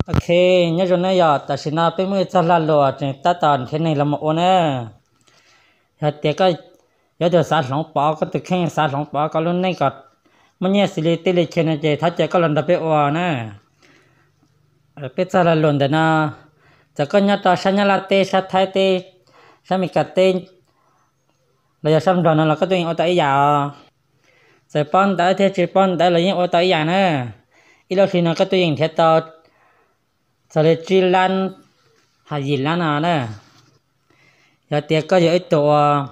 Ok, nyob zoo na yom, tam sim no peb muaj ib txoj lag luam tseem tab tom nrhiav neeg los mus ua na. Yog tias koj yuav tus xav hloov pauv koj tus kheej, xav hloov pauv koj lub neej kom muaj nyiaj xws li teb li chaw no ces thov caw koj los nrog peb ua na. Peb txoj lag luam ntawm no, txawm koj nyob rau sab Nyab Laj teb, sab Thaib teb, sab Amelikas teb, los yog sab Nplog no los koj tuaj yeej ua tau ib yam os. Txawm paub ntawv thiab tsis paub ntawv los yeej ua tau ib yam na. Ib lub hli no koj tuaj yeej nrhiav tau txog li tsib lab hais yim lab no na. Yog tias koj yog ib tug uas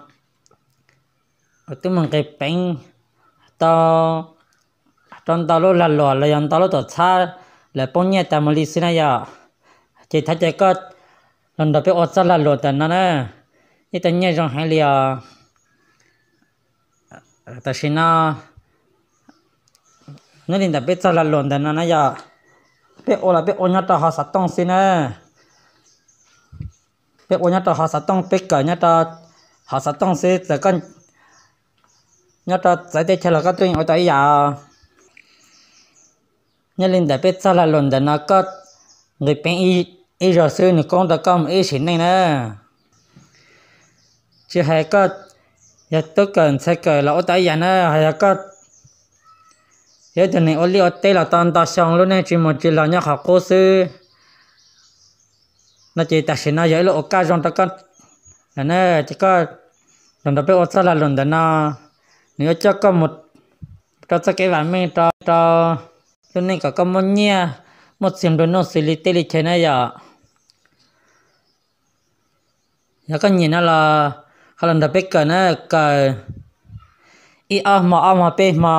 twb mus nqis peev tau rau ntau lub lag luam los yog ntau lub tuam txhab lawv poob nyiaj tas mus li xwb na yom, ces thov caw koj los nrog peb ua txoj lag luam ntawm no na. Yeej tau nyiaj zoo heev li os. Tam sim no nyob li ntawm peb txoj lag luam ntawm no na yom, peb ua los peb ua nyob rau hauv xov tooj xwb na. Peb ua nyob rau hauv xov tooj, peb kawm nyob rau hauv xov tooj xwb, txawm koj nyob rau txawv teb chaws los koj tuaj yeej ua tau ib yam os. Nyob li ntawm peb txoj lag luam ntawm no koj nqis peev ib zaug xwb nws koob rau koj mus ib sim neej na. Tsis hais koj yog tub kawm ntxhais kawm los ua tau ib yam na, hos yog koj yog ib tug neeg ua liaj ua teb los tau ntau xyoo lub neej tsis mus tsis los nyob qhov qub xwb no ces tam sim no yog ib lub ua kaj zoo rau koj lawm na. Ces koj los nrog peb ua txoj lag luam ntawm no, nws yuav coj koj mus rau txoj kev vam meej rau lub neej kom koj muaj nyiaj muaj txiag nplua nuj xws li teb li chaw na yom. Yog koj nyiam no los ho los nrog peb kawm na, kawm ib ob hmo ob hmo peb hmo,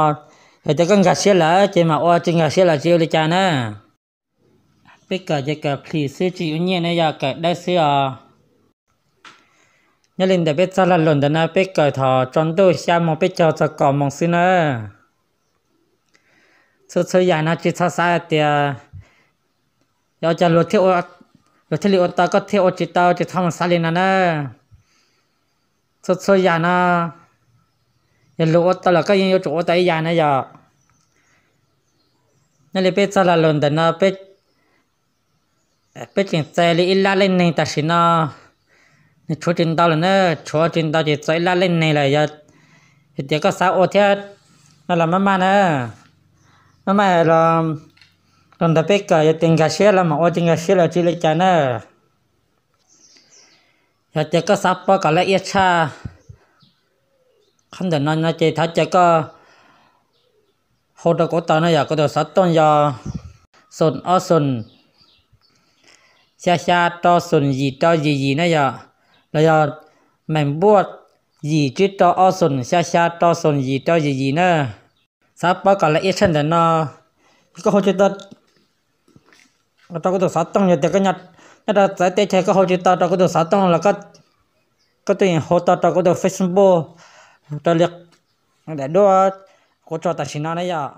yog tias koj nkag siab lawm ces mam ua, tsis nkag siab los tsis ua li cas na. Peb kawm ces kawm plhis xwb tsis yuav nyiaj na, yog kawm dawb xwb os. Nyob li ntawm peb txoj lag luam ntawm no peb kawm thaum tsaus ntuj xya moos peb caug txog kaum moos xwb na. Txhua txhua yam no tsis txhob xav hais tias yog ua cas luag thiaj li ua tau koj thiaj ua tsis tau, tsis txhob mus xav li no na. Txhua txhua yam no yog luag ua tau los koj yeej yuav tsum ua tau ib yam na yom. Nyob li peb txoj lag luam ntawm no peb tseem txais li ib lab leej neeg tam sim no, nws tshuav tsis ntau lawm na, tshuav tsis ntau ces txais ib lab leej neeg lawm. Yog tias koj xav ua thiab no los maj maj na, maj maj los nrog peb kawm, yog tias nkag siab los mam ua, tsis nkag siab los tsis li cas na. Yog tias koj xav paub kom laj iab tshaj qhov ntawm no no ces thov caw koj hu rau kuv tau no yog kuv tus xov tooj yog xoom ob xoom xya xya rau xoom yim rau yim yim na yom, los yog meem npuaj yim tsib rau ob xoom xya xya rau xoom yim rau yim yim na. Xav paub kom laj iab tshaj ntawm no, koj hu tsis tau rau kuv tus xov tooj, yog tias koj nyob rau txawv teb chaws koj hu tsis tau rau kuv tus xov tooj los koj tuaj yeem hu tau rau kuv tus Facebook rau li daim duab kuv tso tam sim no na yom.